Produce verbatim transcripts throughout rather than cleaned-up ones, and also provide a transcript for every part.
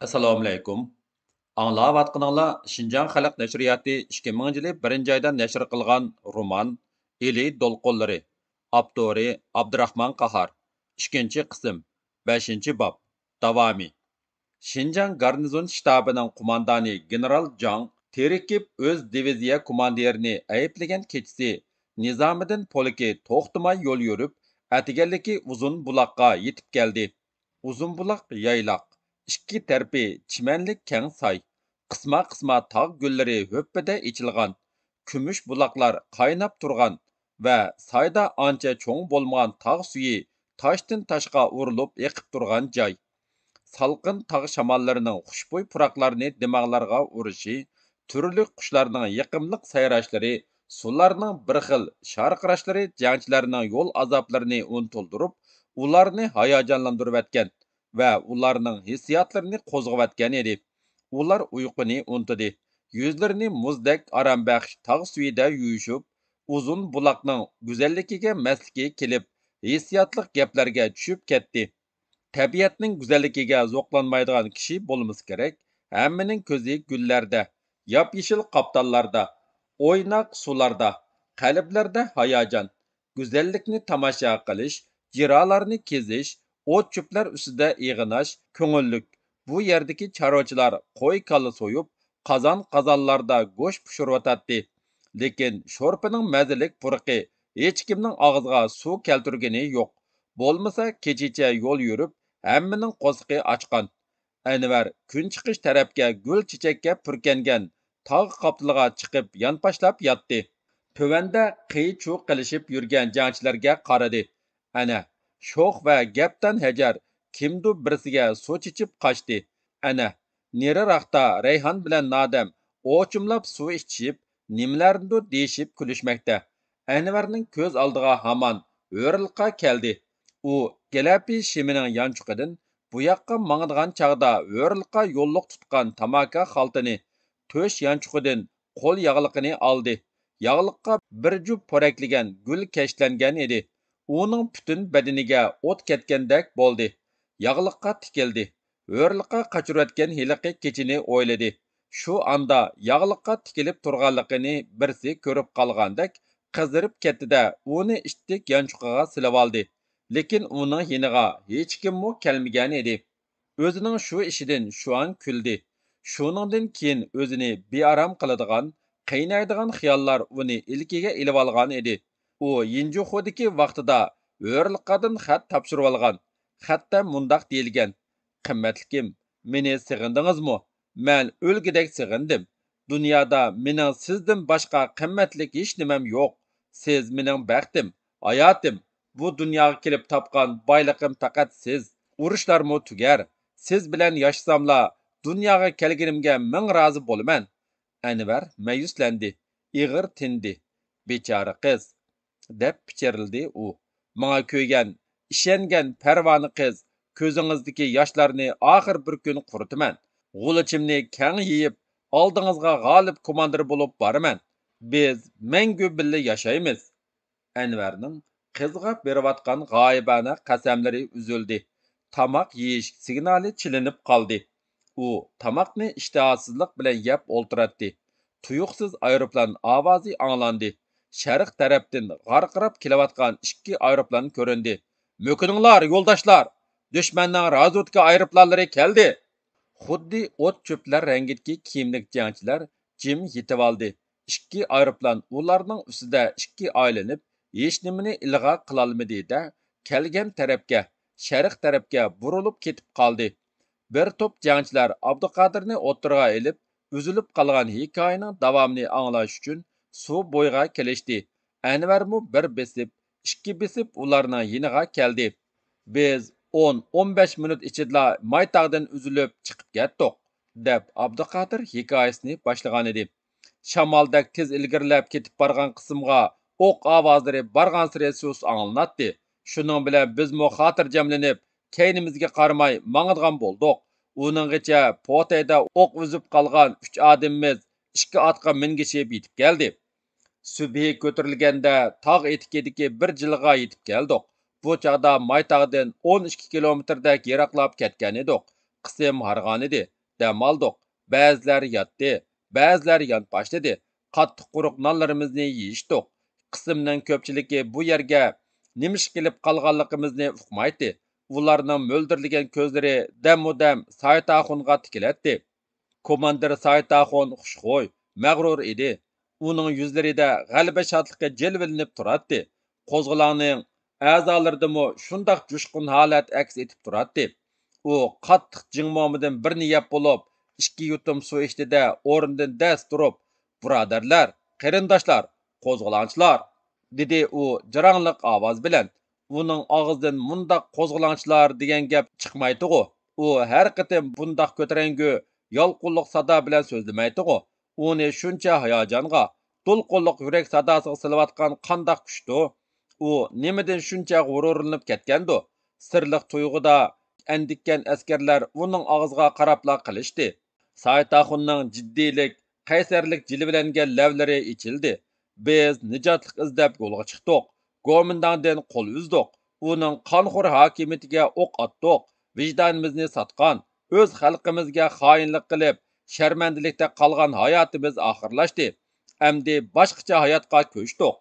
ئەسسالامۇئەلەيكۇم. ئاڭلاۋاتقىنىڭلار شىنجاڭ خەلق نەشرىياتى ئىككى مىڭىنچى يىلى بىرىنچى ئايدا نەشر قىلغان رومان ئىلى دولقۇنلىرى، ئاپتورى ئابدۇراخمان قاھار، ئىككىنچى قىسىم، بەشىنچى باب، داۋامى. شىنجاڭ گارنىزون شتابىنىڭ قوماندانى گېنېرال جاڭ تېرىكىپ ئۆز دىۋىزىيە كوماندىرىنى ئەيىبلىگەن كېچىسى نىزامىدىن پولكى توختىماي يول يۈرۈپ، ئەتىگەنلىكى ئۇزۇن بۇلاققا يېتىپ كەلدى. ئۇزۇن بۇلاق يايلاق، ئىككى تەرىپى چىمەنلىك كەڭ ساي، قىسما-قىسما تاغ گۈللىرى ھۆپپىدە ئېچىلغان، كۈمۈش بۇلاقلار قايناپ تۇرغان ۋە سايدا ئانچە چوڭ بولمىغان تاغ سۈيى تاشتىن تاشقا ئۇرۇلۇپ ئېقىپ تۇرغان جاي. سالقىن تاغ شاماللىرىنىڭ خۇشبۇي پۇراقلارنى دىماغلارغا ئۇرۇشى، تۈرلۈك قۇشلارنىڭ يېقىملىق سايراشلىرى، سۇلارنىڭ بىر خىل شارقىراشلىرى جەڭچىلەرنىڭ يول ئازابلىرىنى ئۇنتۇلدۇرۇپ، ئۇلارنى ھاياجانلاندۇرۇۋەتكەن ۋە ئۇلارنىڭ ھېسسىياتلىرىنى قوزغىۋەتكەن ئىدى. ئۇلار ئۇيقۇنى ئۇنتۇدى. يۈزلىرىنى مۇزدەك ئارامبەخش تاغ سۈيىدە يۇيۇشۇپ، ئۇزۇن بۇلاقنىڭ گۈزەللىكىگە مەستلىكى كېلىپ، ھېسسىياتلىق گەپلەرگە چۈشۈپ كەتتى. تەبىئەتنىڭ گۈزەللىكىگە زوقلانمايدىغان كىشى بولمىسا كېرەك، ھەممىنىڭ كۆزى گۈللەردە، ياپيېشىل قاپتاللاردا، ئويناق سۇلاردا، قەلبلەردە ھاياجان، گۈزەللىكنى تاماشا قىلىش، جىرالارنى كېزىش، ئوت-چۆپلەر ئۈستىدە ئېغىناش كۆڭۈللۈك. بۇ يەردىكى چارۋىچىلار قوي-كالا سويۇپ، قازان-قازانلاردا گۆش پىشۇرۇۋاتاتتى. لېكىن شورپىنىڭ مەززىلىك پۇرىقى ھېچكىمنىڭ ئاغزىغا سۇ كەلتۈرگىنى يوق. بولمىسا كېچىچە يول يۈرۈپ، ھەممىنىڭ قورسىقى ئاچقان. ئەنۋەر كۈن چىقىش تەرەپكە گۈل چېچەككە پۈركەنگەن تاغ قاپتىلىغا چىقىپ يانپاشلاپ ياتتى. تۆۋەندە قىي-چۇ قىلىشىپ يۈرگەن جەڭچىلەرگە قارىدى. ئەنە، شوخ ۋە گەپدان ھەجەر كىمدۇ بىرسىگە سۇ چېچىپ قاچتى. ئەنە، نېرىراقتا رەيھان بىلەن نادەم ئوچۇملاپ سۇ ئىچىشىپ، نېمىلەرنىدۇر دېيىشىپ كۈلۈشمەكتە. ئەنۋەرنىڭ كۆز ئالدىغا ھامان ھۆرلىقا كەلدى. ئۇ گەلەپى شېمىنىڭ يانچۇقىدىن بۇ ياققا ماڭىدىغان چاغدا ھۆرلىقا يوللۇق تۇتقان تاماكا خالتىنى، تۆش يانچۇقىدىن قول ياغلىقىنى ئالدى. ياغلىققا بىر جۈپ پورەكلىگەن گۈل كەشلەنگەن ئىدى. ئۇنىڭ پۈتۈن بەدىنىگە ئوت كەتكەندەك بولدى. ياغلىققا تىكىلدى. ھۆرلىقا قاچۇرۇۋەتكەن ھېلىقى كېچىنى ئويلىدى. شۇ ئاندا ياغلىققا تىكىلىپ تۇرغانلىقىنى بىرسى كۆرۈپ قالغاندەك قىزىرىپ كەتتى-دە، ئۇنى ئىتتىك يانچۇقىغا سېلىۋالدى. لېكىن ئۇنىڭ يېنىغا ھېچكىممۇ كەلمىگەن ئىدى. ئۆزىنىڭ شۇ ئىشىدىن شۇئان كۈلدى. شۇنىڭدىن كېيىن ئۆزىنى بىئارام قىلىدىغان، قىينايدىغان خىياللار ئۇنى ئىلكىگە ئېلىۋالغان ئىدى. ئۇ يىنجۇخۇدىكى ۋاقتىدا ھۆرلىقادىن خەت تاپشۇرۇۋالغان. خەتتە مۇنداق دېيىلگەن: «قىممەتلىكىم، مېنى سېغىندىڭىزمۇ؟ مەن ئۆلگۈدەك سېغىندىم. دۇنيادا مېنىڭ سىزدىن باشقا قىممەتلىك ھېچنېمەم يوق. سىز مېنىڭ بەختىم، ھاياتىم. بۇ دۇنياغا كېلىپ تاپقان بايلىقىم پەقەت سىز. ئۇرۇشلارمۇ تۈگەر. سىز بىلەن ياشىساملا، دۇنياغا كەلگىنىمگە مىڭ رازى بولىمەن.» ئەنۋەر مەيۈسلەندى، ئېغىر تىندى. «بىچارە قىز!» دەپ پىچىرلىدى ئۇ. «ماڭا كۆيگەن، ئىشەنگەن پەرۋانە قىز، كۆزىڭىزدىكى ياشلارنى ئاخىر بىر كۈن قۇرۇتىمەن. غۇلىچىمنى كەڭ يېيىپ، ئالدىڭىزغا غالىب كوماندىر بولۇپ بارىمەن. بىز مەڭگۈ بىللە ياشايمىز.» ئەنۋەرنىڭ قىزغا بېرىۋاتقان غايىبانە قەسەملىرى ئۈزۈلدى. تاماق يېيىش سىگنالى چېلىنىپ قالدى. ئۇ تاماقنى ئىشتىھاسىزلىق بىلەن يەپ ئولتۇراتتى. تۇيۇقسىز ئايروپىلان ئاۋازى ئاڭلاندى. شەرق تەرەپتىن غارقىراپ كېلىۋاتقان ئىككى ئايروپىلان كۆرۈندى. «مۆكۈنۈڭلار، يولداشلار! دۈشمەننىڭ رازۋېدكا ئايروپىلانلىرى كەلدى!» خۇددى ئوت-چۆپلەر رەڭگىدىكى كىيىملىك جەڭچىلەر جىم يېتىۋالدى. ئىككى ئايروپىلان ئۇلارنىڭ ئۈستىدە ئىككى ئايلىنىپ، ھېچنېمىنى ئىلغا قىلالمىدى-دە، كەلگەن تەرەپكە، شەرق تەرەپكە بۇرۇلۇپ كېتىپ قالدى. بىر توپ جەڭچىلەر ئابدۇقادىرنى ئوتتۇرىغا ئېلىپ، ئۈزۈلۈپ قالغان ھېكايىنىڭ داۋامىنى ئاڭلاش ئۈچۈن سۇ بويىغا كېلىشتى. ئەنۋەرمۇ بىر بېسىپ، ئىككى بېسىپ ئۇلارنىڭ يېنىغا كەلدى. «بىز ئون، ئون بەش مىنۇت ئىچىدىلا مايتاغدىن ئۈزۈلۈپ چىقىپ كەتتۇق»، دەپ ئابدۇقادىر ھېكايىسىنى باشلىغانىدى. «شامالدەك تېز ئىلگىرىلەپ كېتىپ بارغان قىسىمغا ئوق ئاۋازلىرى بارغانسېرى سۇس ئاڭلىناتتى. شۇنىڭ بىلەن بىزمۇ خاتىرجەملىنىپ، كەينىمىزگە قارىماي ماڭىدىغان بولدۇق. ئۇنىڭغىچە پوتەيدە ئوق ئۈزۈپ قالغان ئۈچ ئادىمىمىز ئىككى ئاتقا مىنگىشىپ يېتىپ كەلدى. سۈبھى كۆتۈرۈلگەندە تاغ ئېتىكىدىكى بىر جىلغىغا يېتىپ كەلدۇق. بۇ چاغدا مايتاغدىن ئون ئىككى كىلومېتىردەك يىراقلاپ كەتكەنىدۇق. قىسىم ھارغانىدى. دەم ئالدۇق. بەزىلەر ياتتى، بەزىلەر يانپاشلىدى. قاتتىق قۇرۇق نانلىرىمىزنى يېيىشتۇق. قىسىمنىڭ كۆپچىلىكى بۇ يەرگە نېمە ئىش قىلىپ قالغانلىقىمىزنى ئۇقمايتتى. ئۇلارنىڭ مۆلدۈرلىگەن كۆزلىرى دەممۇ دەم سايىت ئاخۇنغا تىكىلەتتى. كوماندىر سايىت ئاخۇن خۇشخۇي، مەغرۇر ئىدى. ئۇنىڭ يۈزلىرىدە غەلىبە شادلىقى جىلۋىلىنىپ تۇراتتى. قوزغىلاڭنىڭ ئەزالىرىدىمۇ شۇنداق جۇشقۇن ھالەت ئەكس ئېتىپ تۇراتتى. ئۇ قاتتىق جىڭ مومىدىن بىرنى يەپ بولۇپ، ئىككى يۇتۇم سۇ ئىچتى-دە، ئورنىدىن دەس تۇرۇپ، بۇرادەرلەر، قېرىنداشلار، قوزغىلاڭچىلار، دېدى ئۇ جاراڭلىق ئاۋاز بىلەن. ئۇنىڭ ئاغزىدىن مۇنداق قوزغىلاڭچىلار دېگەن گەپ چىقمايتتىغۇ. ئۇ ھەر قېتىم بۇنداق كۆتۈرەڭگۈ، يالقۇنلۇق سادا بىلەن سۆزلىمەيتتىغۇ. ئۇنى شۇنچە ھاياجانغا، دولقۇنلۇق يۈرەك ساداسىغا سېلىۋاتقان قانداق كۈچتۇ؟ ئۇ نېمىدىن شۇنچە غۇرۇرلىنىپ كەتكەندۇ؟ سىرلىق تۇيغۇدا ئەندىككەن ئەسكەرلەر ئۇنىڭ ئاغزىغا قاراپلا قېلىشتى. سايىت ئاخۇننىڭ جىددىيلىك، قەيسەرلىك جىلۋىلەنگەن لەۋلىرى ئېچىلدى. بىز نىجاتلىق ئىزدەپ يولغا چىقتۇق. گومىنداڭدىن قول ئۈزدۇق. ئۇنىڭ قانخور ھاكىمىيىتىگە ئوق ئاتتۇق. ۋىجدانىمىزنى ساتقان، ئۆز خەلقىمىزگە خائىنلىق قىلىپ، شەرمەندىلىكتە قالغان ھاياتىمىز ئاخىرلاشتى. ئەمدى باشقىچە ھاياتقا كۆچتۇق.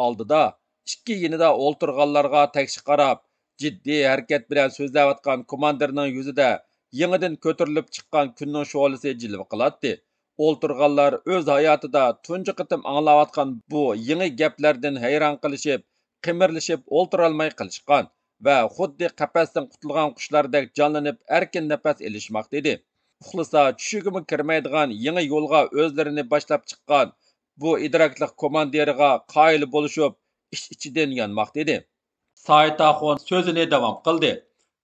ئالدىدا، ئىككى يېنىدا ئولتۇرغانلارغا تەكشى قاراپ، جىددىي ھەرىكەت بىلەن سۆزلەۋاتقان كوماندىرنىڭ يۈزىدە يېڭىدىن كۆتۈرۈلۈپ چىققان كۈننىڭ شولىسى جىلۋە قىلاتتى. ئولتۇرغانلار ئۆز ھاياتىدا تۇنجى قېتىم ئاڭلاۋاتقان بۇ يېڭى گەپلەردىن ھەيران قېلىشىپ، قىمىرلىشىپ ئولتۇرالماي قېلىشقان ۋە خۇددى قەپەستىن قۇتۇلغان قۇشلاردەك جانلىنىپ ئەركىن نەپەس ئېلىشماقتا ئىدى. ئۇخلىسا چۈشىگىمۇ كىرمەيدىغان يېڭى يولغا ئۆزلىرىنى باشلاپ چىققان بۇ ئىدراكلىق كوماندىرىغا قايىل بولۇشۇپ، ئىچ-ئىچىدىن يانماقتا ئىدى. سايىت ئاخۇن سۆزىنى داۋام قىلدى.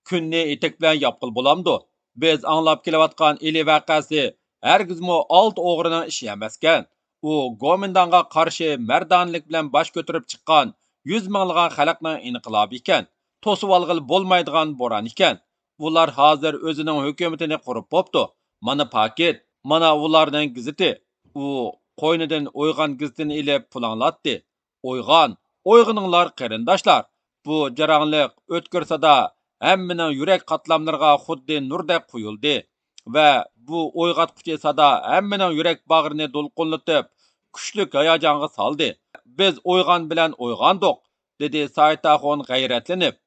كۈننى ئېتەك بىلەن ياپقىلى بولامدۇ؟ بىز ئاڭلاپ كېلىۋاتقان ئىلى ۋەقەسى ھەرگىزمۇ ئالتە ئوغرىنىڭ ئىشى ئەمەسكەن. ئۇ گومىنداڭغا قارشى مەردانىلىك بىلەن باش كۆتۈرۈپ چىققان يۈز مىڭلىغان خەلقنىڭ ئىنقىلابى ئىكەن. توسۇۋالغىلى بولمايدىغان بوران ئىكەن. ئۇلار ھازىر ئۆزىنىڭ ھۆكۈمىتىنى قۇرۇپ بوپتۇ. مانا پاكىت، مانا ئۇلارنىڭ گېزىتى. ئۇ قوينىدىن ئويغان گېزىتىنى ئېلىپ پۇلاڭلاتتى. ئويغان، ئويغىنىڭلار قېرىنداشلار! بۇ جاراڭلىق، ئۆتكۈر سادا ھەممىنىڭ يۈرەك قاتلاملىرىغا خۇددى نۇردەك قۇيۇلدى ۋە بۇ ئويغاتقۇچى سادا ھەممىنىڭ يۈرەك باغرىنى دولقۇنلىتىپ، كۈچلۈك ھاياجانغا سالدى. بىز ئويغان بىلەن ئويغاندۇق، دېدى سايىت ئاخۇن غەيرەتلىنىپ.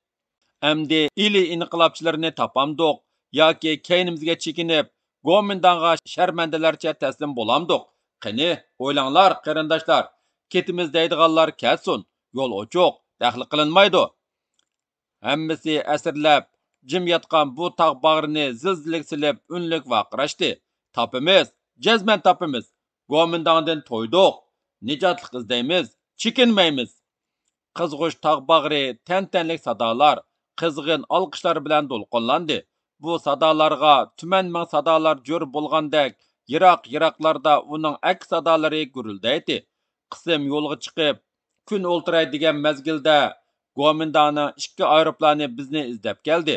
ئەمدى ئىلى ئىنقىلابچىلىرىنى تاپامدۇق ياكى كەينىمىزگە چېكىنىپ، گومىنداڭغا شەرمەندىلەرچە تەسلىم بولامدۇق؟ قېنى، ئويلاڭلار، قېرىنداشلار! كېتىمىز دەيدىغانلار كەتسۇن، يول ئوچۇق، دەخلى قىلىنمايدۇ. ھەممىسى ئەسىرلەپ، جىم ياتقان بۇ تاغ باغرىنى زىلزىلىگە سېلىپ، ئۈنلۈك ۋارقىراشتى. تاپىمىز، جەزمەن تاپىمىز! گومىنداڭدىن تويدۇق! نىجاتلىق ئىزدەيمىز، چېكىنمەيمىز! قىزغۇچ تاغ باغرى، تەنتەنىلىك سادالار، قىزغىن ئالقىشلار بىلەن دولقۇنلاندى. بۇ سادالارغا تۈمەن مىڭ سادالار جور بولغاندەك، يىراق-يىراقلاردا ئۇنىڭ ئەكس سادالىرى گۈرۈلدەيتتى. قىسىم يولغا چىقىپ، كۈن ئولتۇراي دېگەن مەزگىلدە، گومىنداڭنىڭ ئىككى ئايروپىلانى بىزنى ئىزدەپ كەلدى.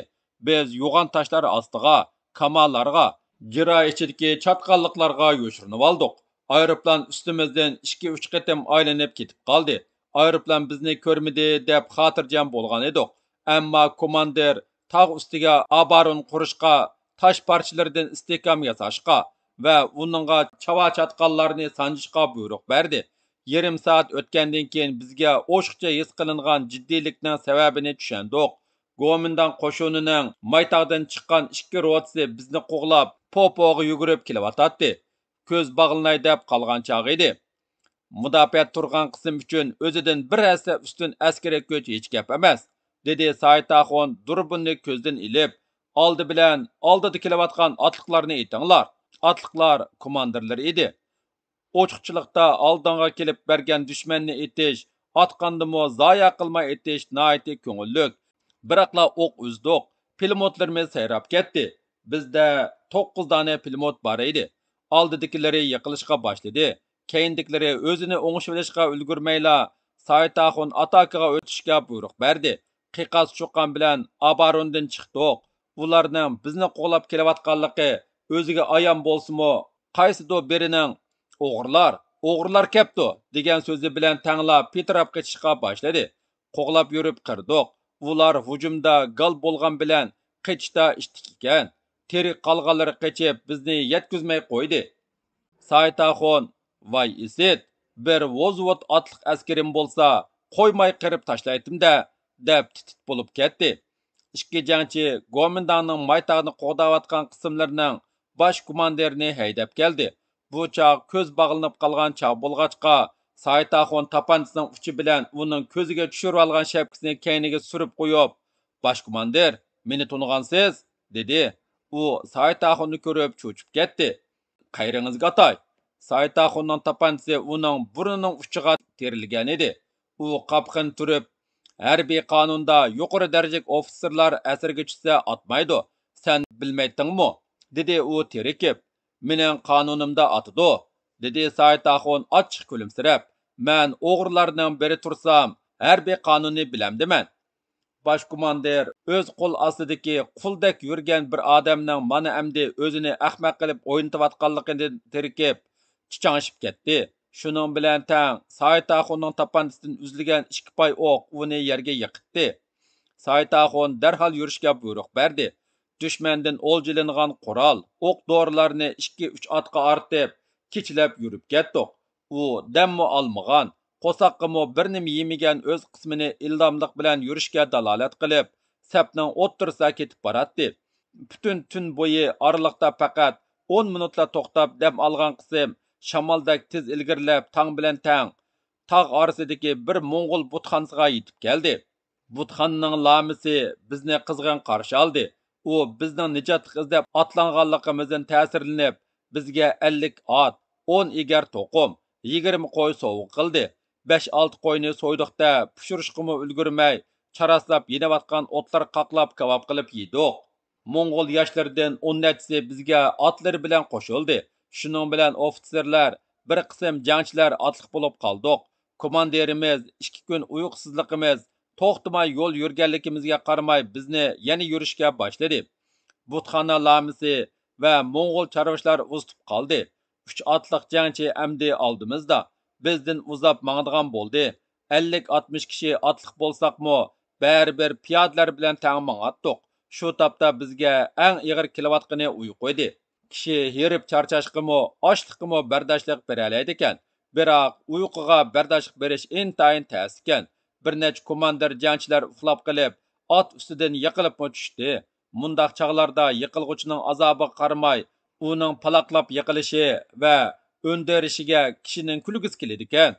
بىز يوغان تاشلار ئاستىغا، كامانلارغا، جىرا ئىچىدىكى چاتقاللىقلارغا يوشۇرۇنۇۋالدۇق. ئايروپىلان ئۈستىمىزدىن ئىككى-ئۈچ قېتىم ئايلىنىپ كېتىپ قالدى. ئايروپىلان بىزنى كۆرمىدى دەپ خاتىرجەم بولغان ئىدۇق. ئەمما كوماندىر تاغ ئۈستىگە ئابارون قۇرۇشقا، تاش پارچىلىرىدىن ئىستىھكام ياساشقا ۋە ئۇنىڭغا چاۋا چاتقاللارنى سانجىشقا بۇيرۇق بەردى. يېرىم سائەت ئۆتكەندىن كېيىن بىزگە ئوشۇقچە ھېس قىلىنغان جىددىيلىكنىڭ سەۋەبىنى چۈشەندۇق. گومىنداڭ قوشۇنىنىڭ مايتاغدىن چىققان ئىككى روتىسى بىزنى قوغلاپ، پوپوغا يۈگۈرۈپ كېلىۋاتاتتى. كۆز باغلىناي دەپ قالغان چاغ ئىدى. مۇداپىئەدە تۇرغان قىسىم ئۈچۈن ئۆزىدىن بىر ھەسسە ئۈستۈن ئەسكىرىي كۈچ ھېچ گەپ ئەمەس، دېدى سايىت ئاخۇن دۇربۇننى كۆزدىن ئېلىپ. ئالدى بىلەن ئالدىدا كېلىۋاتقان ئاتلىقلارنى ئېتىڭلار. ئاتلىقلار كوماندىرلىرى ئىدى. ئوچۇقچىلىقتا ئالدىڭغا كېلىپ بەرگەن دۈشمەننى ئېتىش، ئاتقاندىمۇ زايە قىلماي ئېتىش ناھايىتى كۆڭۈللۈك. بىراقلا ئوق ئۈزدۇق، پىلىموتلىرىمىز سايراپ كەتتى. بىزدە توققۇز دانە پىلىموت بار ئىدى. ئالدىدىكىلىرى يىقىلىشقا باشلىدى. كەينىدىكىلىرى ئۆزىنى ئوڭشىۋېلىشقا ئۈلگۈرمەيلا، سايىت ئاخۇن ئاتاكىغا ئۆتۈشكە بۇيرۇق بەردى. قىقاس چۇقان بىلەن ئاباروندىن چىقتۇق. ئۇلارنىڭ بىزنى قوغلاپ كېلىۋاتقانلىقى ئۆزىگە ئايان بولسىمۇ، قايسىدۇ بىرىنىڭ «ئوغرىلار، ئوغرىلار كەپتۇ» دېگەن سۆزى بىلەن تەڭلا پىتىراپ قېچىشقا باشلىدى. قوغلاپ يۈرۈپ قىردۇق. ئۇلار ھۇجۇمدا گال بولغان بىلەن قېچىشتا ئىتتىك ئىكەن. تىرىك قالغانلىرى قېچىپ، بىزنى يەتكۈزمەي قويدى. سايىت ئاخۇن، ۋاي ئىسىت، بىر ۋوزۋوت ئاتلىق ئەسكىرىم بولسا، قويماي قىرىپ تاشلايتتىم-دە، دەپ تىت-تىت بولۇپ كەتتى. ئىككى جەڭچى گومىنداڭنىڭ مايتاغنى قوغداۋاتقان قىسىملىرىنىڭ باش كوماندىرىنى ھەيدەپ كەلدى. بۇ چاغ كۆز باغلىنىپ قالغان چاغ بولغاچقا، سايىت ئاخۇن تاپانچىسىنىڭ ئۇچى بىلەن ئۇنىڭ كۆزىگە چۈشۈرۈۋالغان شەپكىسىنى كەينىگە سۈرۈپ قويۇپ، باش كوماندىر، مېنى تونۇغانسىز؟ دېدى. ئۇ سايىت ئاخۇننى كۆرۈپ چۆچۈپ كەتتى. قەيرىڭىزگە ئاتاي! سايىت ئاخۇننىڭ تاپانچىسى ئۇنىڭ بۇرنىنىڭ ئۇچىغا تىرىلگەنىدى. ئۇ قاپىقىنى تۈرۈپ، ھەربىي قانۇندا يۇقىرى دەرىجىلىك ئوفىتسېرلار ئەسىرگە چۈشسە ئاتمايدۇ، سەن بىلمەيتتىڭمۇ؟ دېدى ئۇ تېرىكىپ. مېنىڭ قانۇنۇمدا ئاتىدۇ، دېدى سايىت ئاخۇن ئاچچىق كۈلۈمسىرەپ. مەن ئوغرىلارنىڭ بىرى تۇرسام، ھەربىي قانۇننى بىلەمدىمەن؟ باش كوماندىر ئۆز قول ئاستىدىكى قۇلدەك يۈرگەن بىر ئادەمنىڭ مانا ئەمدى ئۆزىنى ئەخمەق قىلىپ ئوينىتىۋاتقانلىقىدىن تېرىكىپ، چىچاڭشىپ كەتتى. شۇنىڭ بىلەن تەڭ سايىت ئاخۇننىڭ تاپانچىسىدىن ئۈزۈلگەن ئىككى پاي ئوق ئۇنى يەرگە يىقىتتى. سايىت ئاخۇن دەرھال يۈرۈشكە بۇيرۇق بەردى. دۈشمەندىن ئولجىلىنغان قورال، ئوق-دورىلارنى ئىككى-ئۈچ ئاتقا ئارتىپ، كېچىلەپ يۈرۈپ كەتتۇق. ئۇ دەممۇ ئالمىغان، قورساققىمۇ بىر نېمە يېمىگەن ئۆز قىسمىنى ئىللاملىق بىلەن يۈرۈشكە دالالەت قىلىپ، سەپنىڭ ئوتتۇرىسىدا كېتىپ باراتتى. پۈتۈن تۈن بويى ئارىلىقتا پەقەت ئون مىنۇتلا توختاپ دەم ئالغان قىسىم شامالدەك تېز ئىلگىرىلەپ، تاڭ بىلەن تەڭ تاغ ئارىسىدىكى بىر موڭغۇل بۇتخانىسىغا يېتىپ كەلدى. بۇتخانىنىڭ لامىسى بىزنى قىزغىن قارشى ئالدى. ئۇ بىزنىڭ نىجاتلىق ئىزدەپ ئاتلانغانلىقىمىزدىن تەسىرلىنىپ، بىزگە ئەللىك ئات، ئون ئېگەر توقۇم، يىگىرمە قوي سوۋغا قىلدى. بەش-ئالتە قوينى سويدۇق-دە، پىشۇرۇشقىمۇ ئۈلگۈرمەي، چاراسلاپ يېنىۋاتقان ئوتلار قاقلاپ كاۋاپ قىلىپ يېدۇق. موڭغۇل ياشلىرىدىن ئون نەچچىسى بىزگە ئاتلىرى بىلەن قوشۇلدى. شۇنىڭ بىلەن ئوفىتسېرلار، بىر قىسىم جەڭچىلەر ئاتلىق بولۇپ قالدۇق. كوماندىرىمىز ئىككى كۈن ئۇيقۇسىزلىقىمىز، توختىماي يول يۈرگەنلىكىمىزگە قارىماي، بىزنى يەنە يۈرۈشكە باشلىدى. بۇتخانا لامىسى ۋە موڭغۇل چارۋىچىلار ئۇزىتىپ قالدى. ئۈچ ئاتلىق جەڭچى ئەمدى ئالدىمىزدا، بىزدىن ئۇزاپ ماڭىدىغان بولدى. ئەللىك-ئاتمىش كىشى ئاتلىق بولساقمۇ، بەرىبىر پىيادىلەر بىلەن تەڭ ماڭاتتۇق. شۇ تاپتا بىزگە ئەڭ ئېغىر كېلىۋاتقىنى ئۇيقۇ ئىدى. كىشى ھېرىپ چارچاشقىمۇ، ئاچلىققىمۇ بەرداشلىق بېرەلەيدىكەن، بىراق ئۇيقۇغا بەرداشلىق بېرىش ئىنتايىن تەستىكەن. بىر نەچچە كوماندىر جەڭچىلەر ئۇخلاپ قېلىپ، ئات ئۈستىدىن يىقىلىپمۇ چۈشتى. مۇنداق چاغلاردا يىقىلغۇچىنىڭ ئازابىغا قارىماي، ئۇنىڭ پالاقلاپ يىقىلىشى ۋە ئۈندۈرۈشىگە كىشىنىڭ كۈلگۈسى كېلىدىكەن.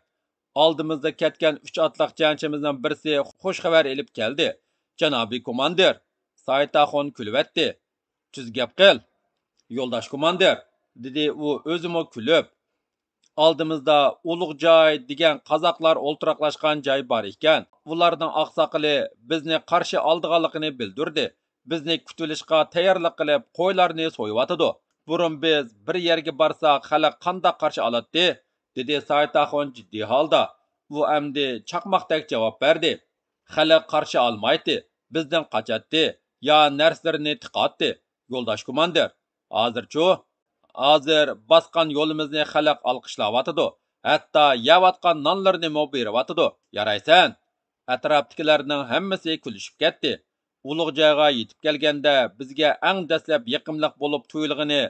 ئالدىمىزدا كەتكەن ئۈچ ئاتلىق جەڭچىمىزنىڭ بىرسى خۇش خەۋەر ئېلىپ كەلدى. جانابىي كوماندىر، سايىت ئاخۇن كۈلۈۋەتتى. تۈز گەپ قىل، يولداش كوماندىر، دېدى ئۇ ئۆزىمۇ كۈلۈپ. ئالدىمىزدا ئۇلۇغ جاي دېگەن قازاقلار ئولتۇراقلاشقان جاي بار ئىكەن. ئۇلارنىڭ ئاقساقىلى بىزنى قارشى ئالىدىغانلىقىنى بىلدۈردى. بىزنى كۈتۈۋېلىشقا تەييارلىق قىلىپ، قويلارنى سويۇۋاتىدۇ. بۇرۇن بىز بىر يەرگە بارساق، خەلق قانداق قارشى ئالاتتى؟ دېدى سايىت ئاخۇن جىددىي ھالدا. ئۇ ئەمدى چاقماقتەك جاۋاب بەردى. خەلق قارشى ئالمايتتى، بىزدىن قاچاتتى يا نەرسىلىرىنى تىقاتتى. يولداش كوماندىر، ھازىرچۇ؟ ھازىر باسقان يولىمىزنى خەلق ئالقىشلاۋاتىدۇ، ھەتتا يەۋاتقان نانلىرىنىمۇ بېرىۋاتىدۇ. يارايسەن! ئەتراپتىكىلەرنىڭ ھەممىسى كۈلۈشۈپ كەتتى. ئۇلۇغ جايغا يېتىپ كەلگەندە، بىزگە ئەڭ دەسلەپ يېقىملىق بولۇپ تۇيۇلغىنى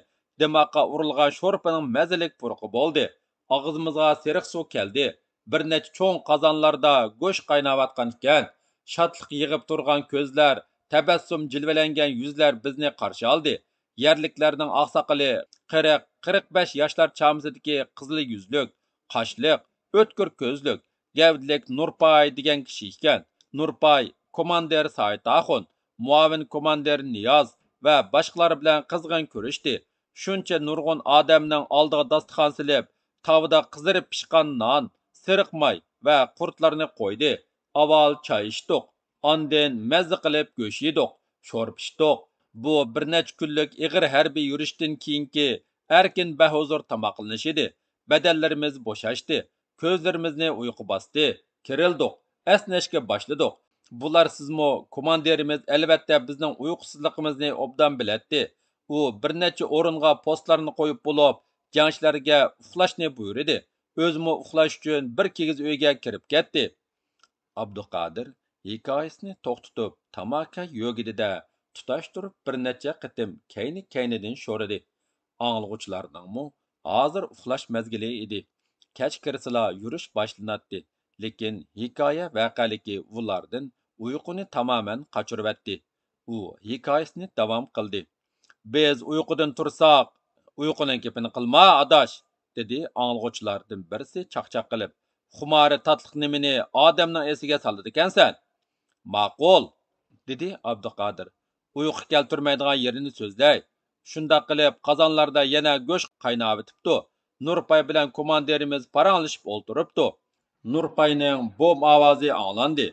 دىماغقا ئۇرۇلغان شورپىنىڭ مەززىلىك پۇرىقى بولدى. ئاغزىمىزغا سېرىق سۇ كەلدى. بىر نەچچە چوڭ قازانلاردا گۆش قايناۋاتقان ئىكەن. شادلىق يىغىپ تۇرغان كۆزلەر، تەبەسسۇم جىلۋىلەنگەن يۈزلەر بىزنى قارشى ئالدى. يەرلىكلەرنىڭ ئاقساقىلى قىرىق، قىرىق بەش ياشلار چامىسىدىكى قىزىل يۈزلۈك، قاشلىق، ئۆتكۈر كۆزلۈك، گەۋدىلىك نۇرپاي دېگەن كىشى ئىكەن. نۇرپاي كوماندىر سايىت ئاخۇن، مۇئاۋىن كوماندىر نىياز ۋە باشقىلار بىلەن قىزغىن كۆرۈشتى. شۇنچە نۇرغۇن ئادەمنىڭ ئالدىغا داستىخان سېلىپ، تاۋىدا قىزىرىپ پىشقان نان، سېرىق ماي ۋە قۇرتلارنى قويدى. ئاۋۋال چاي ئىچتۇق، ئاندىن مەززە قىلىپ گۆش يېدۇق، شورپا ئىچتۇق. بۇ بىر نەچچە كۈنلۈك ئېغىر ھەربىي يۈرۈشتىن كېيىنكى ئەركىن بەھۇزۇر تاماقلىنىش ئىدى. بەدەنلىرىمىز بوشاشتى، كۆزلىرىمىزنى ئۇيقۇ باستى، كېرىلدۇق، ئەسنەشكە باشلىدۇق. بۇلارسىزمۇ كوماندىرىمىز ئەلۋەتتە بىزنىڭ ئۇيقۇسىزلىقىمىزنى ئوبدان بىلەتتى. ئۇ بىر نەچچە ئورۇنغا پوستلارنى قويۇپ بولۇپ، جەڭچىلەرگە ئۇخلاشنى بۇيرۇدى. ئۆزىمۇ ئۇخلاش ئۈچۈن بىر كىگىز ئۆيگە كىرىپ كەتتى. ئابدۇقادىر ھېكايىسىنى توختىتىپ، تاماكا يۆگىدى-دە، تۇتاشتۇرۇپ بىر نەچچە قېتىم كەينى-كەينىدىن شورىدى. ئاڭلىغۇچىلارنىڭمۇ ھازىر ئۇخلاش مەزگىلى ئىدى. كەچ كىرسىلا يۈرۈش باشلىناتتى، لېكىن ھېكايە ۋەقەلىكى ئۇلاردىن ئۇيقۇنى تامامەن قاچۇرۇۋەتتى. ئۇ ھېكايىسىنى داۋام قىلدى. بىز ئۇيقۇدىن تۇرساق، ئۇيقۇنىڭ گېپىنى قىلما، ئاداش، دېدى ئاڭلىغۇچىلاردىن بىرسى چاقچاق قىلىپ. خۇمارى تاتلىق نېمىنى ئادەمنىڭ ئېسىگە سالىدىكەنسەن؟ ماقۇل، دېدى ئابدۇقادىر. ئۇيقۇ كەلتۈرمەيدىغان يېرىنى سۆزلەي. شۇنداق قىلىپ قازانلاردا يەنە گۆش قايناۋېتىپتۇ. نۇرپاي بىلەن كوماندىرىمىز پاراڭلىشىپ ئولتۇرۇپتۇ. نۇرپاينىڭ بوم ئاۋازى ئاڭلاندى.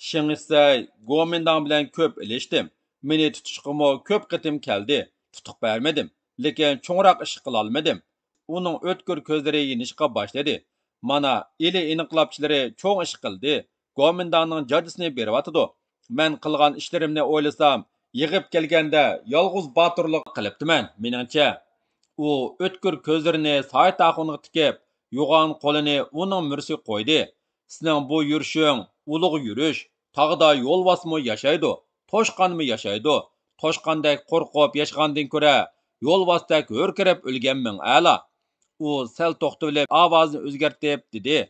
شېڭ ئىسەي، گومىنداڭ بىلەن كۆپ ئېلىشتىم. مېنى تۇتۇشقىمۇ كۆپ قېتىم كەلدى. تۇتۇق بەرمىدىم. لېكىن چوڭراق ئىش قىلالمىدىم. ئۇنىڭ ئۆتكۈر كۆزلىرى يېنىشقا باشلىدى. مانا، ئىلى ئىنقىلابچىلىرى چوڭ ئىش قىلدى. گومىنداڭنىڭ جاجىسىنى بېرىۋاتىدۇ. مەن قىلغان ئىشلىرىمنى ئويلىسام، يىغىپ كەلگەندە يالغۇز باتۇرلۇق قىلىپتىمەن، مېنىڭچە. ئۇ ئۆتكۈر كۆزلىرىنى سايىت ئاخۇنغا تىكىپ، يوغان قولىنى ئۇنىڭ مۈرىسىگە قويدى. سېنىڭ بۇ يۈرۈشۈڭ ئۇلۇغ يۈرۈش. تاغدا يولۋاسمۇ ياشايدۇ، توشقانمۇ ياشايدۇ. توشقاندەك قورقۇپ ياشىغاندىن كۆرە، يولۋاستەك ھۆركىرەپ ئۆلگەنمىڭ ئەلا. ئۇ سەل توختىۋېلىپ ئاۋازىنى ئۆزگەرتىپ دېدى.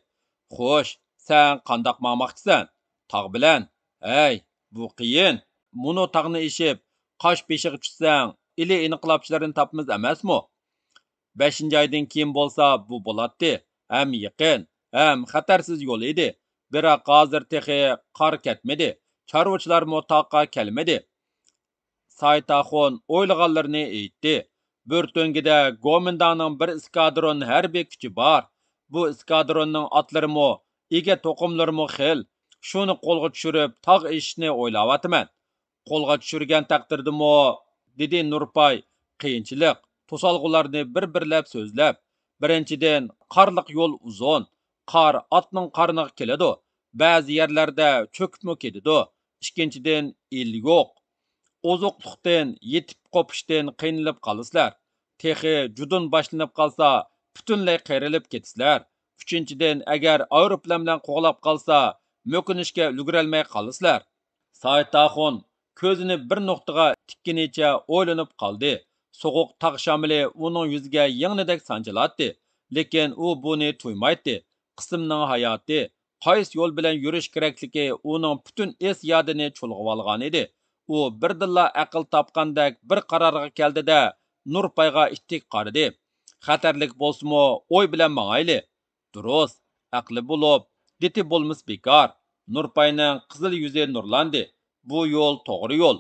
خوش، سەن قانداق ماڭماقچىسەن؟ تاغ بىلەن؟ ھەي، بۇ قىيىن. مۇنۇ تاغنى ئېشىپ، قاش بېشىغا چۈشسەڭ، ئىلى ئىنقىلابچىلىرىنى تاپىمىز ئەمەسمۇ؟ بەشىنچى ئايدىن كېيىن بولسا بۇ بولاتتى. ھەم يېقىن، ھەم خەتەرسىز يول ئىدى. بىراق ھازىر تېخى قار كەتمىدى. چارۋىچىلارمۇ تاغقا كەلمىدى. سايىت ئاخۇن ئويلىغانلىرىنى ئېيتتى. بۆرتۆڭگىدە گومىنداڭنىڭ بىر ئىسكادرون ھەربىي كۈچى بار. بۇ ئىسكادروننىڭ ئاتلىرىمۇ، ئىگە توقۇملىرىمۇ خىل. شۇنى قولغا چۈشۈرۈپ تاغ ئېشىشنى ئويلاۋاتىمەن. قولغا چۈشۈرگەن تەقدىردىمۇ، دېدى نۇرپاي قىيىنچىلىق، توسالغۇلارنى بىر-بىرلەپ سۆزلەپ. بىرىنچىدىن، قارلىق يول ئۇزۇن، قار ئاتنىڭ قارنىغا كېلىدۇ، بەزى يەرلەردە چۆكۈپمۇ كېتىدۇ. ئىككىنچىدىن، ئىلى يوق. ئوزۇقلۇقتىن، يېتىپ قوپۇشتىن قىينىلىپ قالىسىلەر. تېخى جۇدۇن باشلىنىپ قالسا، پۈتۈنلەي قىرىلىپ كېتىسىلەر. ئۈچىنچىدىن، ئەگەر ئايروپىلان بىلەن قوغلاپ قالسا، مۆكۈنۈشكە ئۈلگۈرەلمەي قالىسىلەر. سايىت ئاخۇن كۆزىنى بىر نۇقتىغا تىككىنىچە ئويلىنىپ قالدى. سوغۇق تاغ شامىلى ئۇنىڭ يۈزىگە يىڭنىدەك سانجىلاتتى. لېكىن ئۇ بۇنى تۇيمايتتى. قىسىمنىڭ ھاياتى قايسى يول بىلەن يۈرۈش كېرەكلىكى ئۇنىڭ پۈتۈن ئېس يادىنى چۇلغىۋالغانىدى. ئۇ بىردىنلا ئەقىل تاپقاندەك بىر قارارغا كەلدى-دە، نۇرپايغا ئىتتىك قارىدى. خەتەرلىك بولسىمۇ ئوي بىلەن ماڭايلى. دۇرۇس، ئەقلى بولۇپ، دىتى بولمىسا بىكار. نۇرپاينىڭ قىزىل يۈزى نۇرلاندى. بۇ يول توغرا يول.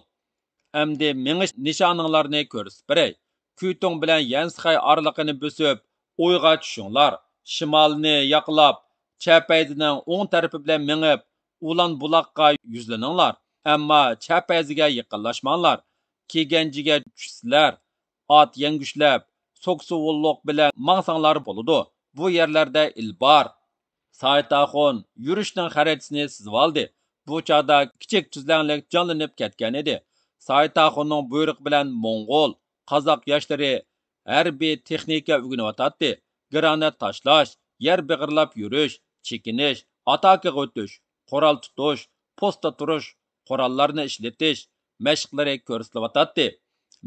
ئەمدى مېڭىش نىشانىڭلارنى كۆرسىتىپ بېرەي. كۈيتۇڭ بىلەن يەنسىخەي ئارىلىقىنى بۆسۈپ، ئويغا چۈشۈڭلار. شىمالنى ياقلاپ، چەپەيزىنىڭ ئوڭ تەرىپى بىلەن مېڭىپ، ئۇلان بۇلاققا يۈزلىنىڭلار. ئەمما چەپەيزىگە يېقىنلاشماڭلار. كىگەنجىگە چۈشسىلەر، ئات يەڭگۈشلەپ، سوكسىۋۇللۇق بىلەن ماڭساڭلار بولىدۇ. بۇ يەرلەردە ئىل بار. سايىت ئاخۇن يۈرۈشنىڭ خەرىتىسىنى سىزىۋالدى. بۇ چاغدا كىچىك تۈزلەڭلىك جانلىنىپ كەتكەن ئىدى. سايىت ئاخۇننىڭ بۇيرۇقى بىلەن موڭغۇل، قازاق ياشلىرى ھەربىي تېخنىكا ئۆگىنىۋاتاتتى. گرانات تاشلاش، يەر بېغىرلاپ يۈرۈش، چېكىنىش، ئاتاكىغا ئۆتۈش، قورال تۇتۇش، پوستا تۇرۇش، قوراللارنى ئىشلىتىش مەشىقلىرى كۆرسىتىلىۋاتاتتى.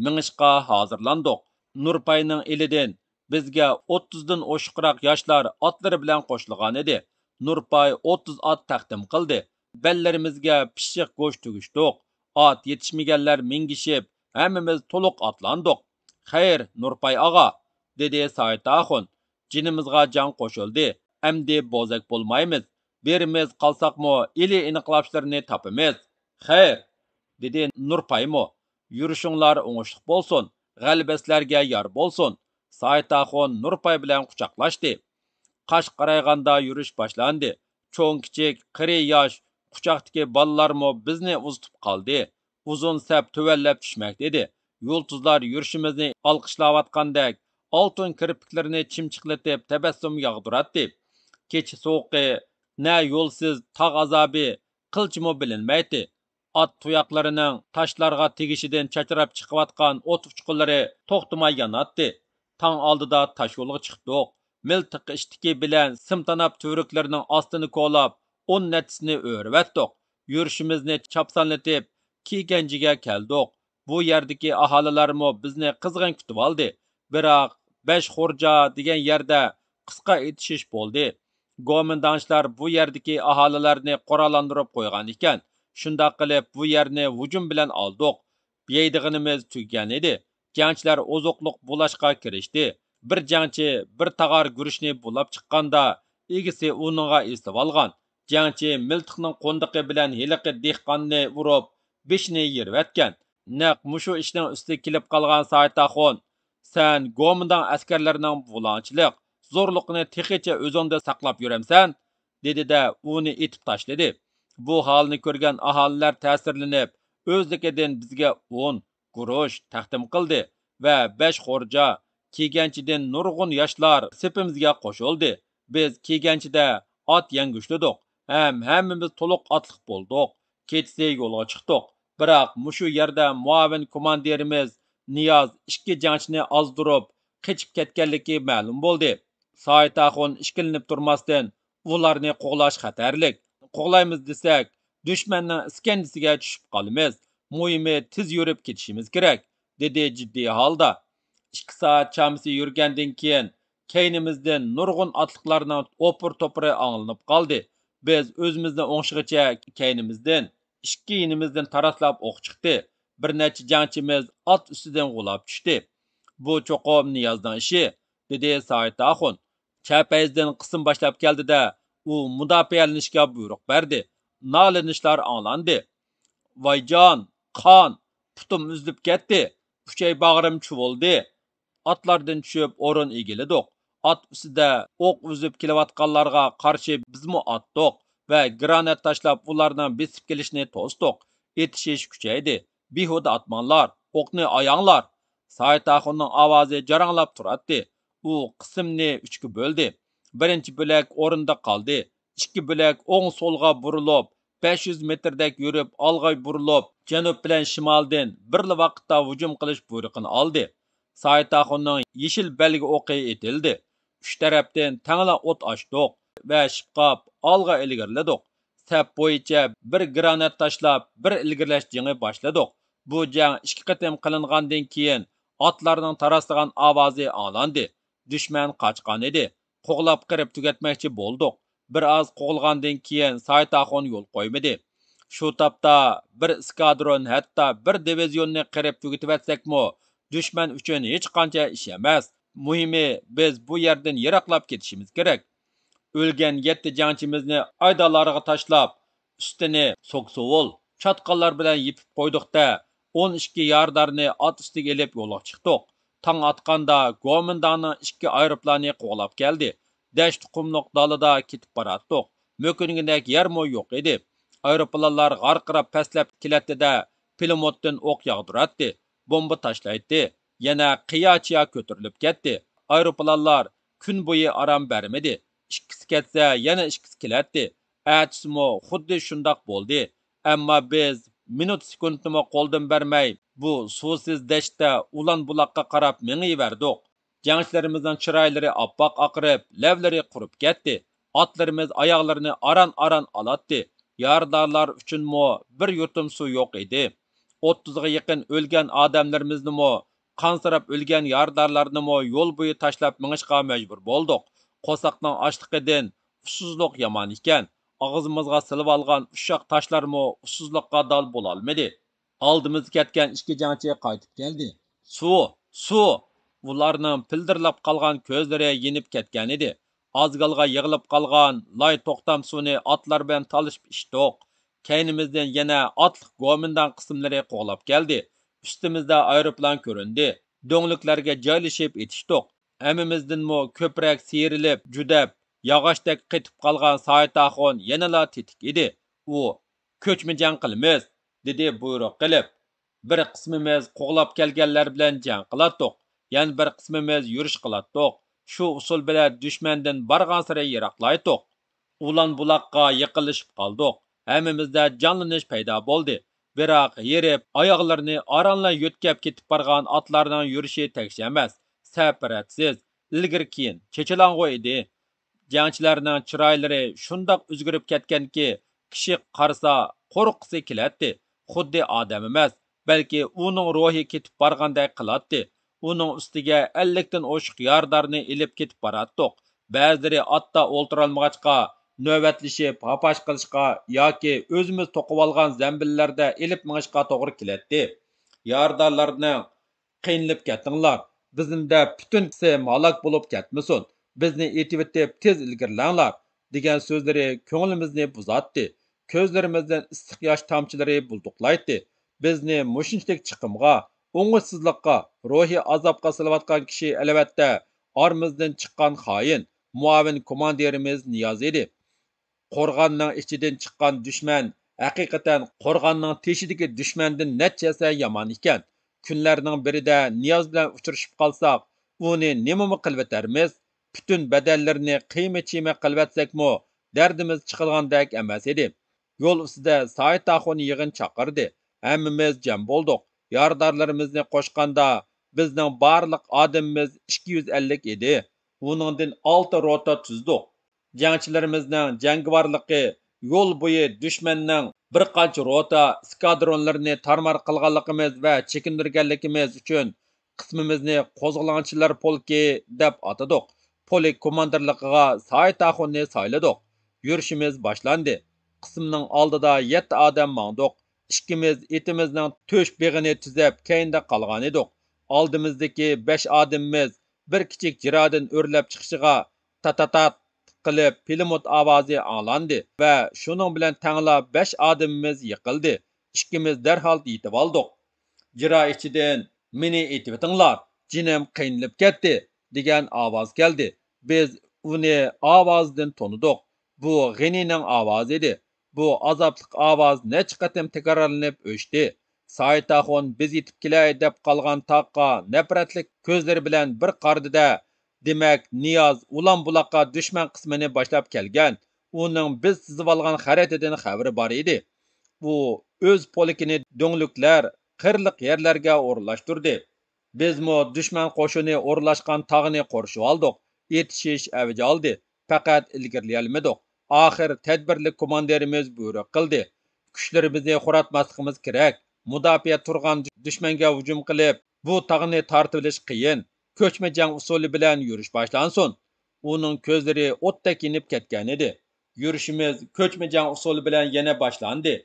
مېڭىشقا ھازىرلاندۇق. نۇرپاينىڭ ئېلىدىن بىزگە ئوتتۇزدىن ئوشۇقراق ياشلار ئاتلىرى بىلەن قوشۇلغانىدى. نۇرپاي ئوتتۇز ئات تەقدىم قىلدى. بەللىرىمىزگە پىششىق گۆش تۈگۈشتۇق. ئات يېتىشمىگەنلەر مىنگىشىپ، ھەممىمىز تولۇق ئاتلاندۇق. خەير، نۇرپاي ئاغا، دېدى سايىت ئاخۇن. جېنىمىزغا جان قوشۇلدى. ئەمدى بوزەك بولمايمىز. بىرىمىز قالساقمۇ ئىلى ئىنقىلابچىلىرىنى تاپىمىز. خەير، دېدى نۇرپايمۇ. يۈرۈشۈڭلار ئوڭۇشلۇق بولسۇن، غەلىبە سىلەرگە يار بولسۇن. سايىت ئاخۇن نۇرپاي بىلەن قۇچاقلاشتى. قاش قارايغاندا يۈرۈش باشلاندى. چوڭ-كىچىك، قېرى-ياش، قۇچاقتىكى بالىلارمۇ بىزنى ئۇزىتىپ قالدى. ئۇزۇن سەپ تۆۋەنلەپ چۈشمەكتە ئىدى. يۇلتۇزلار يۈرۈشىمىزنى ئالقىشلاۋاتقاندەك، ئالتۇن كىرپىكلىرىنى چىمچىقلىتىپ تەبەسسۇم ياغدۇراتتى. كېچە سوغۇقى نە يولسىز تاغ ئازابى قىلچىمۇ بىلىنمەيتتى. ئات تۇياقلىرىنىڭ تاشلارغا تېگىشىدىن چاچراپ چىقىۋاتقان ئوت ئۇچقۇنلىرى توختىماي ياناتتى. تاڭ ئالدىدا تاشيولغا چىقتۇق. مىلتىق ئىشتىكى بىلەن سىمتاناپ تۈۋرۈكلىرىنىڭ ئاستىنى كولاپ، ئون نەچچىسىنى ئۆرۈۋەتتۇق. يۈرۈشىمىزنى چاپسانلىتىپ، كىگەنجىگە كەلدۇق. بۇ يەردىكى ئاھالىلەرمۇ بىزنى قىزغىن كۈتۈۋالدى. بىراق، بەش خورجا دېگەن يەردە قىسقا ئېتىشىش بولدى. گومىنداڭچىلار بۇ يەردىكى ئاھالىلەرنى قوراللاندۇرۇپ قويغان ئىكەن. شۇنداق قىلىپ، بۇ يەرنى ھۇجۇم بىلەن ئالدۇق. يەيدىغىنىمىز تۈگىگەن ئىدى. جەڭچىلەر ئوزۇقلۇق بۇلاشقا كىرىشتى. بىر جەڭچى بىر تاغار گۈرۈچنى بۇلاپ چىققاندا، ئىگىسى ئۇنىڭغا ئېسىلىۋالغان. جەڭچى مىلتىقنىڭ قوندىقى بىلەن ھېلىقى دېھقاننى ئۇرۇپ، بېشىنى يېرىۋەتكەن. نەق مۇشۇ ئىشنىڭ ئۈستىگە كېلىپ قالغان سايىت ئاخۇن، «سەن گومىنداڭ ئەسكەرلىرىنىڭ بۇلاڭچىلىق، زورلۇقىنى تېخىچە ئۆزۈڭدە ساقلاپ يۈرەمسەن؟» دېدى-دە، ئۇنى ئېتىپ تاشلىدى. بۇ ھالنى كۆرگەن ئاھالىلەر تەسىرلىنىپ، ئۆزلۈكىدىن بىزگە ئۇن، گۇرۇچ تەقدىم قىلدى ۋە بەش خورجا، كېگەنچىدىن نۇرغۇن ياشلار سېپىمىزگە قوشۇلدى. بىز كېگەنچىدە ئات يەڭگۈشلىدۇق ھەم ھەممىمىز تولۇق ئاتلىق بولدۇق. كېچىسى يولغا چىقتۇق. بىراق مۇشۇ يەردە مۇئاۋىن كوماندىرىمىز نىياز ئىككى جەڭچىنى ئازدۇرۇپ، قېچىپ كەتكەنلىكى مەلۇم بولدى. سايىت ئاخۇن ئىككىلىنىپ تۇرماستىن، «ئۇلارنى قوغلاش خەتەرلىك. قوغلايمىز دېسەك، دۈشمەننىڭ ئىسكەنجىسىگە چۈشۈپ قالىمىز. مۇھىمى تېز يۈرۈپ كېتىشىمىز كېرەك»، دېدى جىددىي ھالدا. ئىككى سائەت چامىسى يۈرگەندىن كېيىن، كەينىمىزدىن نۇرغۇن ئاتلىقلارنىڭ ئوپۇر-توپۇرى ئاڭلىنىپ قالدى. بىز ئۆزىمىزنى ئوڭشىغىچە كەينىمىزدىن، ئىككى يېنىمىزدىن تاراسلاپ ئوق چىقتى. بىر نەچچە جەڭچىمىز ئات ئۈستىدىن غۇلاپ چۈشتى. «بۇ چوقۇم نىيازنىڭ ئىشى»، دېدى سايىت ئاخۇن. چەپ پەيزدىن قىسىم باشلاپ كەلدى-دە، ئۇ مۇداپىئەلىنىشكە بۇيرۇق بەردى. نالىنىشلار ئاڭلاندى. «ۋايجان، قان، پۇتۇم ئۈزۈلۈپ كەتتى، ئۈچەي باغرىم چۇۋۇلدى.» ئاتلاردىن چۈشۈپ ئورۇن ئىگىلىدۇق. ئات ئۈستىدە ئوق ئۈزۈپ كېلىۋاتقانلارغا قارشى بىزمۇ ئاتتۇق ۋە گرانات تاشلاپ ئۇلارنىڭ بېسىپ كېلىشىنى توستۇق. ئېتىشىش كۈچەيدى. «بىھۇدە ئاتماڭلار، ئوقنى ئاياڭلار.» سايىت ئاخۇننىڭ ئاۋازى جاراڭلاپ تۇراتتى. ئۇ قىسىمنى ئۈچكە بۆلدى. بىرىنچى بۆلەك ئورنىدا قالدى. ئىككى بۆلەك ئوڭ-سولغا بۇرۇلۇپ، بەش يۈز مېتىردەك يۈرۈپ، ئالغا بۇرۇلۇپ، جەنۇب بىلەن شىمالدىن بىرلا ۋاقىتتا ھۇجۇم قىلىش بۇيرۇقىنى ئالدى. سايىت ئاخۇننىڭ يېشىل بەلگە ئوقى ئېتىلدى. ئۈچ تەرەپتىن تەڭلا ئوت ئاچتۇق ۋە شىپقاپ ئالغا ئىلگىرىلىدۇق. سەپ بويىچە بىر گرانات تاشلاپ، بىر ئىلگىرىلەش جېڭى باشلىدۇق. بۇ جەڭ ئىككى قېتىم قىلىنغاندىن كېيىن، ئاتلارنىڭ تاراسلىغان ئاۋازى ئاڭلاندى. دۈشمەن قاچقان ئىدى. قوغلاپ قىرىپ تۈگەتمەكچى بولدۇق. بىر ئاز قوغلىغاندىن كېيىن سايىت ئاخۇن يول قويمىدى. شۇ تاپتا بىر ئىسكادرون، ھەتتا بىر دىۋىزىيوننى قىرىپ تۈگىتىۋەتسەكمۇ، دۈشمەن ئۈچۈن ھېچقانچە ئىش ئەمەس. مۇھىمى، بىز بۇ يەردىن يىراقلاپ كېتىشىمىز كېرەك. ئۆلگەن يەتتە جەڭچىمىزنى ئايدالارغا تاشلاپ، ئۈستىنى سوكسوۋول، چاتقاللار بىلەن يېپىپ قويدۇق-دە، ئون ئىككى يارىدارنى ئات ئۈستىگە ئېلىپ يولغا چىقتۇق. تاڭ ئاتقاندا گومىنداڭنىڭ ئىككى ئايروپىلانى قوغلاپ كەلدى. دەشت-قۇملۇق دالىدا كېتىپ باراتتۇق. مۆكۈنگۈدەك يەرمۇ يوق ئىدى. ئايروپىلانلار غارقىراپ پەسلەپ كېلەتتى-دە، پىلىموتتىن ئوق ياغدۇراتتى، بومبا تاشلايتتى. يەنە قىيا-چىيا كۆتۈرۈلۈپ كەتتى. ئايروپىلانلار كۈن بويى ئارام بەرمىدى. ئىككىسى كەتسە، يەنە ئىككىسى كېلەتتى. ئەتىسىمۇ خۇددى شۇنداق بولدى. ئەمما بىز مىنۇت سېكۇنتنىمۇ قولدىن بەرمەي، بۇ سۇسىز دەشتتە ئۇلان بۇلاققا قاراپ مېڭىۋەردۇق. جەڭچىلىرىمىزنىڭ چىرايلىرى ئاپئاق ئاقىرىپ، لەۋلىرى قۇرۇپ كەتتى. ئاتلىرىمىز ئاياغلىرىنى ئاران-ئاران ئالاتتى. يارىدارلار ئۈچۈنمۇ بىر يۇتۇم سۇ يوق ئىدى. ئوتتۇزغا يېقىن ئۆلگەن ئادەملىرىمىزنىمۇ، قانسىراپ ئۆلگەن يارىدارلارنىمۇ يول بويى تاشلاپ مېڭىشقا مەجبۇر بولدۇق. قورساقنىڭ ئاچلىقىدىن ئۇسسۇزلۇق يامان ئىكەن. ئاغزىمىزغا سېلىۋالغان ئۇششاق تاشلارمۇ ئۇسسۇزلۇققا دال بولالمىدى. ئالدىمىزدا كەتكەن ئىككى جەڭچى قايتىپ كەلدى. سۇ! سۇ! ئۇلارنىڭ پىلدىرلاپ قالغان كۆزلىرى يېنىپ كەتكەنىدى. ئازگالغا يىغىلىپ قالغان لاي توختام سۇنى ئاتلار بىلەن تالىشىپ ئىچتۇق. كەينىمىزدىن يەنە ئاتلىق گومىنداڭ قىسىملىرى قوغلاپ كەلدى. ئۈستىمىزدە ئايروپىلان كۆرۈندى. دۆڭلۈكلەرگە جايلىشىپ ئېتىشتۇق. ھەممىمىزدىنمۇ كۆپرەك سىيرىلىپ، جۈدەپ، ياغاچتەك قېتىپ قالغان سايىت ئاخۇن يەنىلا تېتىك ئىدى. ئۇ، «كۆچمە جەڭ قىلىمىز» دېدى بۇيرۇق قىلىپ. «بىر قىسمىمىز قوغلاپ كەلگەنلەر بىلەن جەڭ قىلاتتۇق، يەنە بىر قىسمىمىز يۈرۈش قىلاتتۇق. شۇ ئۇسۇل بىلەن دۈشمەندىن بارغانسېرى يىراقلايتتۇق. ئۇلان بۇلاققا يېقىنلىشىپ قالدۇق. ھەممىمىزدە جانلىنىش پەيدا بولدى. بىراق ھېرىپ، ئاياغلىرىنى ئارانلا يۆتكەپ كېتىپ بارغان ئاتلارنىڭ يۈرۈشى تەكشى ئەمەس، سەپەرەتسىز، ئىلگىرى-كېيىن، چېچىلاڭغۇ ئىدى. جەڭچىلەرنىڭ چىرايلىرى شۇنداق ئۆزگىرىپ كەتكەنكى، كىشى قارىسا قورققۇسى كېلەتتى. خۇددى ئادەم ئەمەس، بەلكى ئۇنىڭ روھى كېتىپ بارغاندەك قىلاتتى. ئۇنىڭ ئۈستىگە ئەللىكتىن ئوشۇق يارىدارنى ئېلىپ كېتىپ باراتتۇق. بەزىلىرى ئاتتا ئولتۇرالمىغاچقا، نۆۋەتلىشىپ ھاپاش قىلىشقا ياكى ئۆزىمىز توقۇۋالغان زەمبىللەردە ئېلىپ مېڭىشقا توغرا كېلەتتى. يارىدارلارنىڭ قىينىلىپ كەتتىڭلار، بىزنى دەپ پۈتۈن قىسىم ھالاك بولۇپ كەتمىسۇن، بىزنى ئېتىۋېتىپ تېز ئىلگىرىلەڭلار، دېگەن سۆزلىرى كۆڭلىمىزنى بۇزاتتى. كۆزلىرىمىزدىن ئىسسىق ياش تامچىلىرى بۇلدۇقلايتتى. بىزنى مۇشۇنچىلىك چىقىمغا، ئوڭۇشسىزلىققا، روھىي ئازابقا سېلىۋاتقان كىشى ئەلۋەتتە ئارىمىزدىن چىققان خائىن، مۇئاۋىن كوماندىرىمىز نىياز ئىدى. قورغاننىڭ ئىچىدىن چىققان دۈشمەن ھەقىقەتەن قورغاننىڭ تېشىدىكى دۈشمەندىن نەچچە ھەسسە يامان ئىكەن. كۈنلەرنىڭ بىرىدە نىياز بىلەن ئۇچرىشىپ قالساق، ئۇنى نېمىمۇ قىلىۋېتەرمىز؟ پۈتۈن بەدەنلىرىنى قىيما-چىيما قىلىۋەتسەكمۇ، دەردىمىز چىقىدىغاندەك ئەمەس ئىدى. يول ئۈستىدە سايىت ئاخۇن يىغىن چاقىردى. ھەممىمىز جەم بولدۇق. يارىدارلىرىمىزنى قوشقاندا، بىزنىڭ بارلىق ئادىمىمىز ئىككى يۈز ئەللىك ئىدى. ئۇنىڭدىن ئالتە روتا تۈزدۇق. جەڭچىلىرىمىزنىڭ جەڭگىۋارلىقى، يول بويى دۈشمەننىڭ بىر قانچە روتا، ئېسكادرونلىرىنى تارمار قىلغانلىقىمىز ۋە چېكىندۈرگەنلىكىمىز ئۈچۈن قىسمىمىزنى قوزغىلاڭچىلار پولكى دەپ ئاتىدۇق. پولك كوماندىرلىقىغا سايىت ئاخۇننى سايلىدۇق. يۈرۈشىمىز باشلاندى. قىسىمنىڭ ئالدىدا يەتتە ئادەم ماڭدۇق. ئىككىمىز ئېتىمىزنىڭ تۆش بېغىنى تۈزەپ، كەينىدە قالغانىدۇق. ئالدىمىزدىكى بەش ئادىمىمىز بىر كىچىك جىرادىن ئۆرلەپ چىقىشىغا، تاتاتات قىلىپ پىلىموت ئاۋازى ئاڭلاندى ۋە شۇنىڭ بىلەن تەڭلا بەش ئادىمىمىز يىقىلدى. ئىككىمىز دەرھال يېتىۋالدۇق. جىرا ئىچىدىن، «مېنى ئېتىۋېتىڭلار، جېنىم قىينىلىپ كەتتى» دېگەن ئاۋاز كەلدى. بىز ئۇنى ئاۋازىدىن تونۇدۇق. بۇ غېنىنىڭ ئاۋازى ئىدى. بۇ ئازابلىق ئاۋاز نەچچە قېتىم تەكرارلىنىپ ئۆچتى. سايىت ئاخۇن بىز يېتىپ كېلەي دەپ قالغان تاغقا نەپرەتلىك كۆزلىرى بىلەن بىر قارىدى-دە، «دېمەك، نىياز ئۇلان بۇلاققا دۈشمەن قىسمىنى باشلاپ كەلگەن. ئۇنىڭ بىز سىزىۋالغان خەرىتىدىن خەۋىرى بار ئىدى. ئۇ ئۆز پولكىنى دۆڭلۈكلەر، قىرلىق يەرلەرگە ئورۇنلاشتۇردى. بىزمۇ دۈشمەن قوشۇنى ئورۇنلاشقان تاغنى قورشىۋالدۇق. ئېتىشىش ئەۋج ئالدى. پەقەت ئىلگىرىلىيەلمىدۇق. ئاخىر تەدبىرلىك كوماندىرىمىز بۇيرۇق قىلدى. كۈچلىرىمىزنى خوراتماسلىقىمىز كېرەك. مۇداپىئە تۇرغان دۈشمەنگە ھۇجۇم قىلىپ، بۇ تاغنى تارتىۋېلىش قىيىن. كۆچمە جەڭ ئۇسۇلى بىلەن يۈرۈش باشلانسۇن.» ئۇنىڭ كۆزلىرى ئوتتەك يېنىپ كەتكەنىدى. يۈرۈشىمىز كۆچمە جەڭ ئۇسۇلى بىلەن يەنە باشلاندى.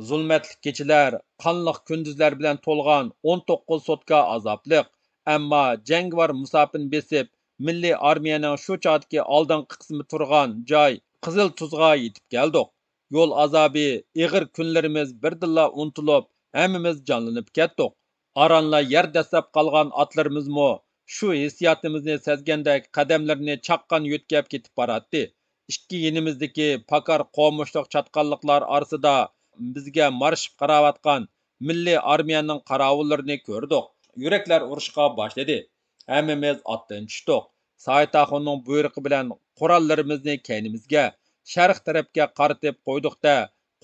زۇلمەتلىك كېچىلەر، قانلىق كۈندۈزلەر بىلەن تولغان ئون توققۇز سوتكا ئازابلىق، ئەمما جەڭگىۋار مۇساپىنى بېسىپ، مىللىي ئارمىيەنىڭ شۇ چاغدىكى ئالدىنقى قىسمى تۇرغان جاي قىزىل تۇزغا يېتىپ كەلدۇق. يول ئازابى، ئېغىر كۈنلىرىمىز بىردىنلا ئۇنتۇلۇپ، ھەممىمىز جانلىنىپ كەتتۇق. ئارانلا يەر دەسسەپ قالغان ئاتلىرىمىزمۇ شۇ ھېسسىياتىمىزنى سەزگەندەك قەدەملىرىنى چاققان يۆتكەپ كېتىپ باراتتى. ئىككى يېنىمىزدىكى پاكار قومۇشلۇق چاتقاللىقلار ئارىسىدا بىزگە مارىشىپ قاراۋاتقان مىللىي ئارمىيەنىڭ قاراۋۇللىرىنى كۆردۇق. يۈرەكلەر ئۇرۇشقا باشلىدى. ھەممىمىز ئاتتىن چۈشتۇق. سايىت ئاخۇننىڭ بۇيرۇقى بىلەن قوراللىرىمىزنى كەينىمىزگە، شەرق تەرەپكە قارىتىپ قويدۇق-دە،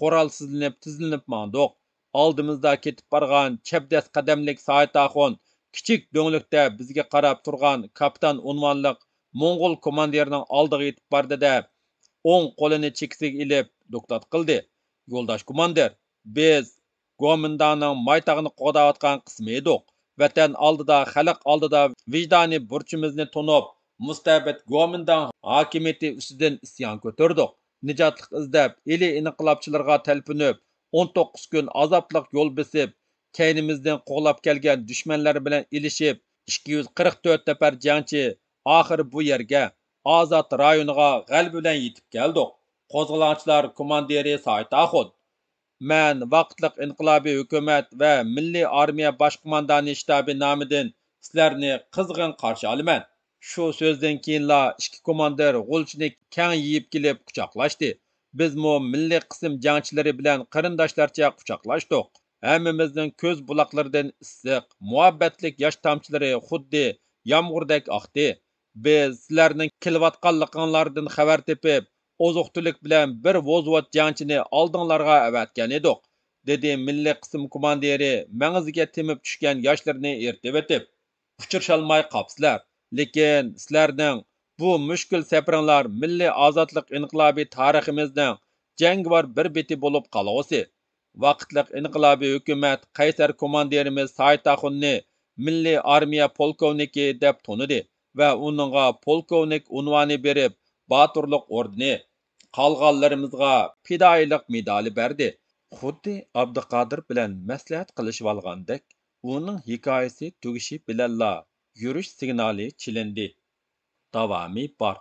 قورالسىزلىنىپ، تىزلىنىپ ماڭدۇق. ئالدىمىزدا كېتىپ بارغان چەبدەس قەدەملىك سايىت ئاخۇن كىچىك دۆڭلۈكتە بىزگە قاراپ تۇرغان كاپىتان ئۇنۋانلىق موڭغۇل كوماندىرنىڭ ئالدىغا يېتىپ باردى-دە، ئوڭ قولىنى چېكىسىگە ئېلىپ دوكلات قىلدى: «يولداش كوماندىر، بىز گومىنداڭنىڭ مايتاغنى قوغداۋاتقان قىسمى ئىدۇق. ۋەتەن ئالدىدا، خەلق ئالدىدا ۋىجدانىي بۇرچىمىزنى تونۇپ، مۇستەبىت گومىنداڭ ھاكىمىيىتى ئۈستىدىن ئىسيان كۆتۈردۇق. نىجاتلىق ئىزدەپ، ئىلى ئىنقىلابچىلىرىغا تەلپۈنۈپ، ئون توققۇز كۈن ئازابلىق يول بېسىپ، كەينىمىزدىن قوغلاپ كەلگەن دۈشمەنلەر بىلەن ئېلىشىپ، ئىككى يۈز قىرىق تۆت نەپەر جەڭچى ئاخىرى بۇ يەرگە، ئازاد رايونىغا غەلىبە بىلەن يېتىپ كەلدۇق.» قوزغىلاڭچىلار كوماندىرى سايىت ئاخۇن. مەن ۋاقىتلىق ئىنقىلابىي ھۆكۈمەت ۋە مىللىي ئارمىيە باش قوماندانى شتابى نامىدىن سىلەرنى قىزغىن قارشى ئالىمەن. شۇ سۆزدىن كېيىنلا ئىككى كوماندىر غۇلچىنى كەڭ يېيىپ كېلىپ قۇچاقلاشتى. بىزمۇ مىللىي قىسىم جەڭچىلىرى بىلەن قېرىنداشلارچە قۇچاقلاشتۇق. ھەممىمىزنىڭ كۆز بۇلاقلىرىدىن ئىسسىق، مۇھەببەتلىك ياش تامچىلىرى خۇددى يامغۇردەك ئاقتى. بىز سىلەرنىڭ كېلىۋاتقانلىقىڭلاردىن خەۋەر تېپىپ، ئوزۇق-تۈلۈك بىلەن بىر ۋوزۋوت جەڭچىنى ئالدىڭلارغا ئەۋەتكەن ئىدۇق، دېدى مىللىي قىسىم كوماندىرى مەڭزىگە تېمىپ چۈشكەن ياشلىرىنى ئېرىتىۋېتىپ. ئۇچرىشالماي قاپسىلەر، لېكىن سىلەرنىڭ بۇ مۈشكۈل سەپىرىڭلار مىللىي ئازادلىق ئىنقىلابى تارىخىمىزنىڭ جەڭگىۋار بىر بېتى بولۇپ قالغۇسى. ۋاقىتلىق ئىنقىلابىي ھۆكۈمەت قەيسەر كوماندىرىمىز سايىت ئاخۇننى مىللىي ئارمىيە پولكوۋنىكى دەپ تونۇدى ۋە ئۇنىڭغا پولكوۋنىك ئۇنۋانى بېرىپ، باتۇرلۇق ئوردېنى، قالغانلىرىمىزغا پىدائىيلىق مېدالى بەردى. خۇددى ئابدۇقادىر بىلەن مەسلىھەت قىلىشىۋالغاندەك، ئۇنىڭ ھېكايىسى تۈگىشى بىلەنلا يۈرۈش سىگنالى چېلىندى. داۋامى بار.